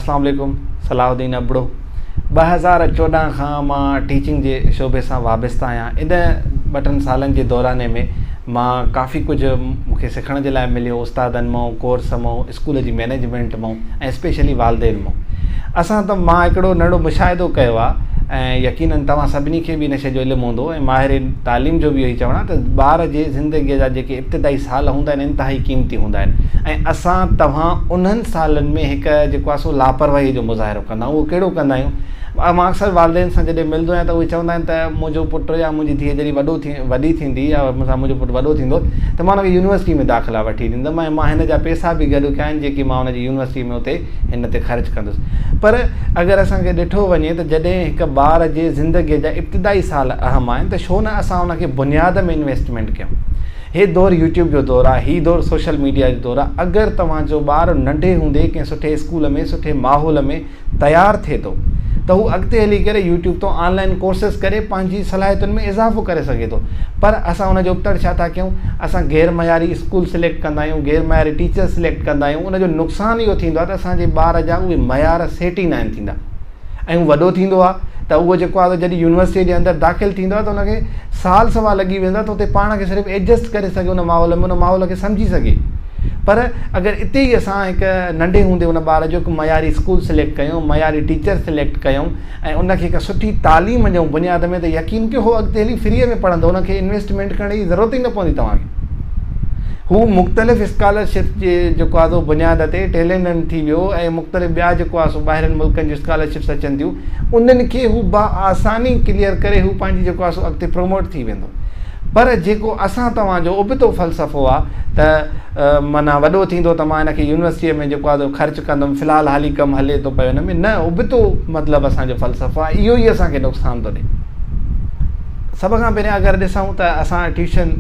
اسلام عليڪم صلاح الدين ابڙو 2014 کان مان ٽيچنگ جي شعبي سان وابسته آهيان. ان ٻه ٽن سالن جي دوراني ۾ مان ڪافي ڪجهه مون کي سکڻ جي لاء مليو استادن مون، ڪورس مون، اسڪول جي مئنيجمينٽ مون ۽ اسپيشلي والدين مون. اسان ته مان هڪڙو ننڍڙو مشاهدو ڪيو آهي ۽ يقينن توهان سڀني کي به ان شيء جو علم هوندو ۽ ماهر تعليم جو به اهو ئي چوڻ آهي ته ٻار جي زندگيء جا جيڪي ابتدائي سال هوندا آهن انتهائي قيمتي هوندا آهن ۽ اسان توهان انهن سالن ۾ هڪ جيڪو آهي سو لاپرواهيء جو مظاهرو ڪندا آهيون. اهو ڪهڙو ڪندا آهيون؟ مان اڪثر والدين سان جڏهن ملندو آهيان ته اهي چوندا آهن ته منهنجو پٽ يا منهنجي ڌيء جڏهن وڏو ٿي وڏي ٿيندي يا مون سان منهنجو پٽ وڏو ٿيندو ته مان ان کي يونيورسٽي ۾ داخلا وٺي ڏيندم ۽ مان هن جا پئسا به گڏ ڪيا آهن جيڪي مان ان جي يونيورسٽي ۾ اتي هن تي خرچ ڪندس. پر اگر اسان کي ڏٺو وڃي ته جڏهن هڪ ٻار جي زندگيء جا ابتدائي سال اهم آهن ته ڇو نه اسان ان کي بنياد ۾ انويسٽمينٽ ڪيون. هي دور يوٽيوب جو دور آهي، هي دور سوشل ميڊيا جو دور آهي، اگر توهان جو ٻار ننڍي هوندي ڪنهن سٺي اسڪول ۾ سٺي ماحول ۾ تيار ٿئي ٿو ته هو اڳتي هلي ڪري يوٽيوب تان آن لائن ڪورسز ڪري پنهنجي صلاحيتن ۾ اضافو ڪري سگهي ٿو پر اسان ان جو ابتڙ ڇا ٿا ڪيون اسان غير معياري اسڪول سليڪٽ ڪندا آهيون غير معياري ٽيچر سليڪٽ ڪندا آهيون ان جو نقصان اهو ٿيندو آهي ته اسان جي ٻار جا اهي معيار سيٽ ئي ناهن ٿيندا ۽ هو وڏو ٿيندو آهي ته اهو جيڪو آهي جڏهن يونيورسٽيء جي اندر داخل ٿيندو آهي ته ان کي سال سوا لڳي ويندو آهي ته اتي پاڻ کي صرف ايڊجسٽ ڪري سگهي ان ماحول ۾ ان ماحول کي سمجهي سگهي پر اگر اتي ئي اسان هڪ ننڍي هوندي ان ٻار جو هڪ معياري اسڪول سليڪٽ ڪيون معياري ٽيچر سليڪٽ ڪيون ۽ ان کي هڪ سٺي تعليم ڏيون بنياد ۾ ته يقين ڪيو هو اڳتي هلي فريء ۾ پڙهندو ان کي انويسٽمينٽ ڪرڻ جي ضرورت ئي نه پوندي توهان کي هو مختلف اسڪالرشپس جي جيڪو آهي سو بنياد تي ٽيلينٽ ٿي ويو ۽ مختلف ٻيا جيڪو آهي سو ٻاهرين ملڪن جون اسڪالرشپس اچن ٿيون انهن کي هو باآساني ڪليئر ڪري هو پنهنجي جيڪو آهي سو اڳتي پروموٽ ٿي ويندو پر جيڪو اسان توهان جو ابتو فلسفو آهي ته معنيٰ وڏو ٿيندو ته مان هن کي يونيورسٽيء ۾ جيڪو آهي سو خرچ ڪندم في الحال حالي ڪم هلي ٿو پيو هن ۾ نه ابتو مطلب اسان جو فلسفو آهي اهو ئي اسان کي نقصان ٿو ڏئي. سڀ کان پهريان اگر ڏسون ته اسان ٽيوشن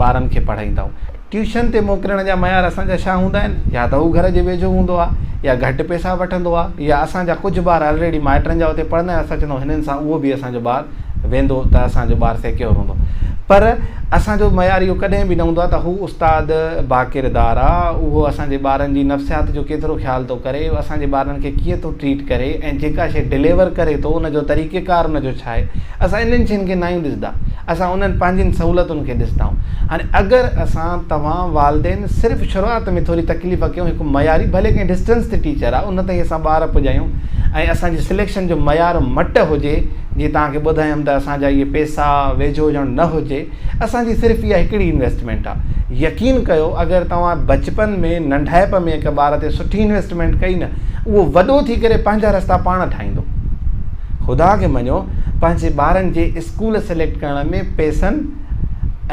ٻارن کي پڙهائيندا آهيون. ٽيوشن تي موڪلڻ جا معيار اسان جا ڇا هوندا آهن؟ يا ته هو گهر جي ويجهو هوندو آهي يا گهٽ پئسا وٺندو آهي يا اسان جا ڪجهه ٻار آلريڊي مائٽن جا اتي پڙهندا آهن اسان چوندا آهيون هنن سان اهو به اسان جو ٻار ويندو ته اسان جو ٻار سيڪيور هوندو پر اسان جو معيار اهو ڪڏهن به نه هوندو آهي ته هو استاد باڪردار آهي اهو اسان جي ٻارن جي نفسيات جو ڪيترو خيال ٿو ڪري اسان جي ٻارن کي ڪيئن ٿو ٽريٽ ڪري ۽ جيڪا شيء ڊليور ڪري ٿو ان جو طريقيڪار ان جو ڇا آهي اسان انهن شين کي ناهيون ڏسندا اسان انهن پنهنجين سهولتن کي ڏسندا آهيون هاڻي اگر اسان توهان والدين صرف شروعات ۾ ٿوري تڪليف ڪيون هڪ معياري ڀلي ڪنهن ڊسٽنس تي ٽيچر آهي ان تائين اسان ٻار پڄايون ۽ اسان جي سليڪشن جو معيار مٽ هجي جيئن توهان کي ٻڌايم ته اسان جا اهي پيسا ويجهو هجڻ نه هجي اسان جي صرف اها هڪڙي انويسٽمينٽ آ. يقين ڪيو اگر توهان بچپن ۾ ننڍائپ ۾ هڪ ٻار تي سٺي انويسٽمينٽ ڪئي نه اهو وڏو ٿي ڪري پنهنجا رستا پاڻ ٺاهيندو. خدا کي مڃو پنهنجي ٻارن جي اسڪول سليڪٽ ڪرڻ ۾ پئسن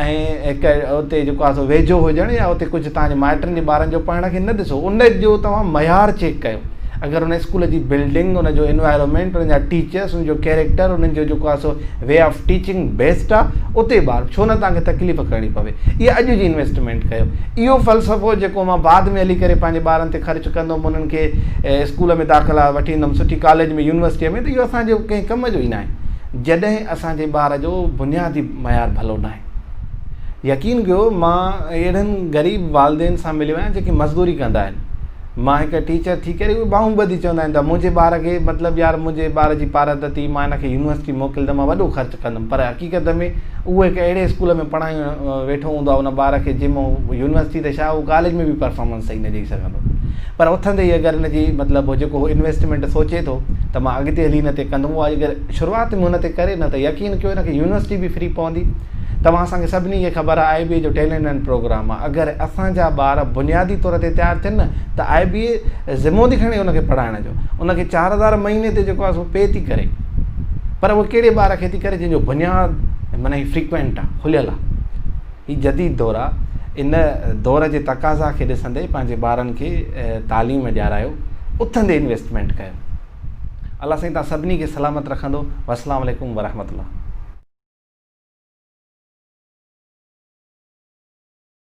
۽ هڪ اتي جيڪو آ سو ويجهو هجڻ يا اتي ڪجهه توهان جي مائٽن جي ٻارن جو پڙهڻ کي نه ڏسو ان جو توهان معيار چيڪ ڪيو اگر ان اسڪول جي بلڊنگ ان جو انوائرومينٽ ان جا ٽيچرس ان جو ڪيريڪٽر انهن جو جيڪو آ سو وي آف ٽيچنگ بيسٽ آ اتي ٻار ڇو نه توهان کي تڪليف ڪرڻي پوي اها اڄ جي انويسٽمينٽ ڪيو اهو فلسفو جيڪو مان بعد ۾ هلي ڪري پنهنجي ٻارن تي خرچ ڪندم انهن کي اسڪول ۾ داخلا وٺي ايندم سٺي ڪاليج ۾ يونيورسٽي ۾ ته اهو اسان جو ڪنهن ڪم جو ئي ناهي جڏهن اسان جي ٻار جو بنيادي معيار ڀلو ناهي يقين ڪيو مان اهڙن غريب والدين سان مليو آهيان جيڪي مزدوري ڪندا آهن مان هڪ ٽيچر ٿي ڪري اهي ٻانهون ٻڌي چوندا آهن ته منهنجي ٻار کي مطلب يار منهنجي ٻار جي پارت ٿي مان هن کي يونيورسٽي موڪليندم مان وڏو خرچ ڪندم پر حقيقت ۾ اهو هڪ اهڙي اسڪول ۾ پڙهائي ويٺو هوندو آهي ان ٻار کي جنهن مان يونيورسٽي ته ڇا هو ڪاليج ۾ به پرفارمنس صحيح نه ڏئي سگهندو پر اٿندي ئي اگر هن جي مطلب جيڪو هو انويسٽمينٽ سوچي ٿو ته مان اڳتي هلي هن تي ڪندم اها اگر شروعات ۾ هن تي ڪري نه ته يقين ڪيو هن کي يونيورسٽي به فري پوندي توهان اسان کي سڀني کي خبر آهي آء بي اي جو ٽيلنٽ هنٽ پروگرام آهي اگر اسان جا ٻار بنيادي طور تي تيار ٿين نه ته آء بي اي ذمو ٿي کڻي ان کي پڙهائڻ جو ان کي 4000 مهيني تي جيڪو آهي سو پي ٿي ڪري پر اهو ڪهڙي ٻار کي ٿي ڪري جنهن جو بنياد معنيٰ هي فريڪوينٽ آهي کليل آهي هي جديد دور آهي ان دور جي تقاضا کي ڏسندي پنهنجي ٻارن کي تعليم ڏيارايو اٿندي انويسٽمينٽ ڪيو الله سائين توهان سڀني کي سلامت رکندو والسلام عليڪم ورحمة الله.